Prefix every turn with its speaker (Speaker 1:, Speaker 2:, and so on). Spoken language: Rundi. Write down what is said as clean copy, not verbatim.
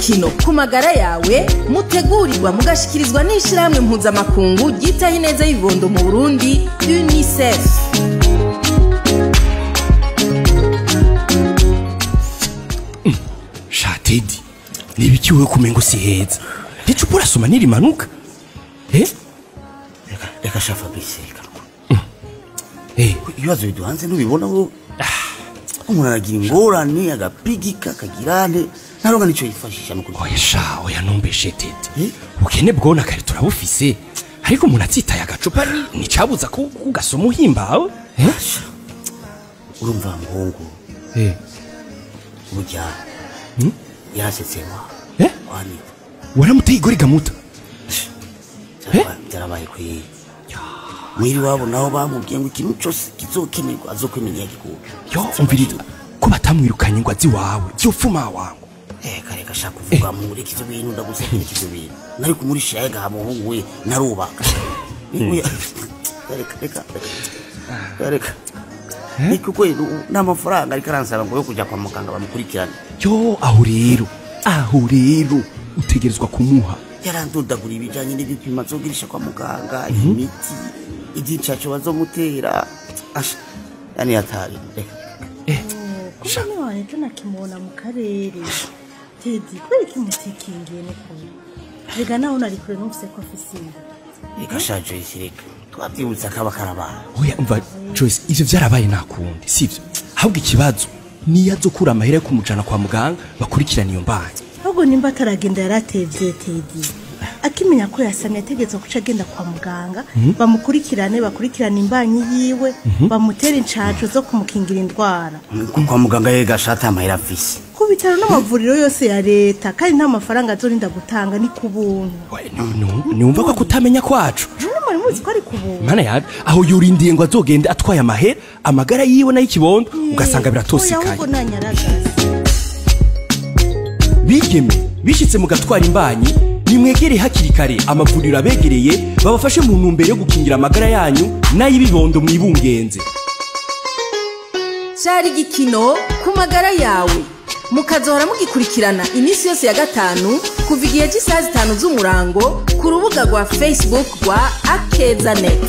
Speaker 1: Igikino Ku Magara Yawe, mutegurirwa mugashikirizwa n'ishirahamwe mpuzamakungu ryitaho ineza y'ibibondo mu Burundi, UNICEF.
Speaker 2: Sha Teddy, nibiki wewe kumengo si heza? Icupa urasoma nirimanuka? Eh?
Speaker 3: Reka reka sha Fabrice, reka.
Speaker 2: Eh,
Speaker 3: ibibazo biduhanze ntubibona wowe? Umuntu aragira ingorane, agapigika, akagirane, ntaronka nico yifashisha no
Speaker 2: Oya sha, oya numbeshe Teddy.
Speaker 3: Eh?
Speaker 2: Ubukene bwona kare turabufise. Ariko umuntu atsitaye agacupa ni nicabuza ko ugasoma uhimbawe. Eh?
Speaker 3: Urumva muhungu,
Speaker 2: Eh.
Speaker 3: burya yarasetse wa
Speaker 2: Eh?
Speaker 3: Wanita.
Speaker 2: Waramuteye igori gamuta. Eh?
Speaker 3: Byarabaye kwe mwiri wabo, naho bamubwiye ngo ikintu cyose kizokenerwa azokwimenya gikuru.
Speaker 2: Yo, umviriza, ko batamwirukanye ngo azi wawe. Vyofuma wangu.
Speaker 3: Eh, kare gashaka kuvuga muri izo bintu, ndagusabira izo bintu nari kumurishira ga muhungu we narubaka. Reka reka reka reka, ni kuko n'amafaranga ariko aransaba ngo yo kujya kwa muganga bamukurikirane.
Speaker 2: Yo, aho rero. Aho rero utegerezwa kumuha.
Speaker 3: Yarandundagura ibijyanye n'ibipimo azogirisha kwa muganga, imiti, igicaco bazomutera. Asha, yani hatari, reka.
Speaker 2: Eh.
Speaker 4: Kumbe wanje nakimubona mu karere. Teddy, kubera iki mutikingiye n'ukuri? Rega nawe unari kure, numvise ko afise inda.
Speaker 3: Reka sha Joyce, reka twabyibutse akaba karabaye.
Speaker 2: Oya umva Joyce, ivyo vyarabaye nakundi, sivyo? Ahubwo ikibazo niyo azokura amahera yo kumujana kwa muganga bakurikirana iyo mbanyi.
Speaker 4: Ahubwo nimba ataragenda yaratevye Teddy. Akimenya ko yasamye ategerezwa guca agenda kwa muganga, bamukurikirane, bakurikirane imbanyi yiwe, bamutere incaco zo kumukingira indwara.
Speaker 3: Kwa muganga yega shata amahera afise.
Speaker 4: Ku bitaro n'amavuriro yose ya leta, kandi nta mafaranga azorinda gutanga, ni ku buntu.
Speaker 2: Niwumva ko kutamenya kwacu.
Speaker 4: None mwari muzi ko ari ku buntu?
Speaker 2: Mana yaje, aho yurindiye ngo azogende atwaye amahera, amagara yiwe n'ay'ikibondo ugasanga
Speaker 4: Oya,
Speaker 2: biratosekaye.
Speaker 4: ahubwo nanyaragase.
Speaker 2: Bigeme bishitse mu gatwara imbanyi, nimwegere hakiri kare amavuriro abegereye babafashe mu ntumbero yo gukingira amagara yanyu n'ay'ibibondo mwibungenze.
Speaker 1: Cari Igikino Ku Magara Yawe, mukazohora mugikurikirana iminsi yose ya gatanu kuva igihe cy'isaha 5 z'umurango ku rubuga rwa Facebook rwa Akeza Net.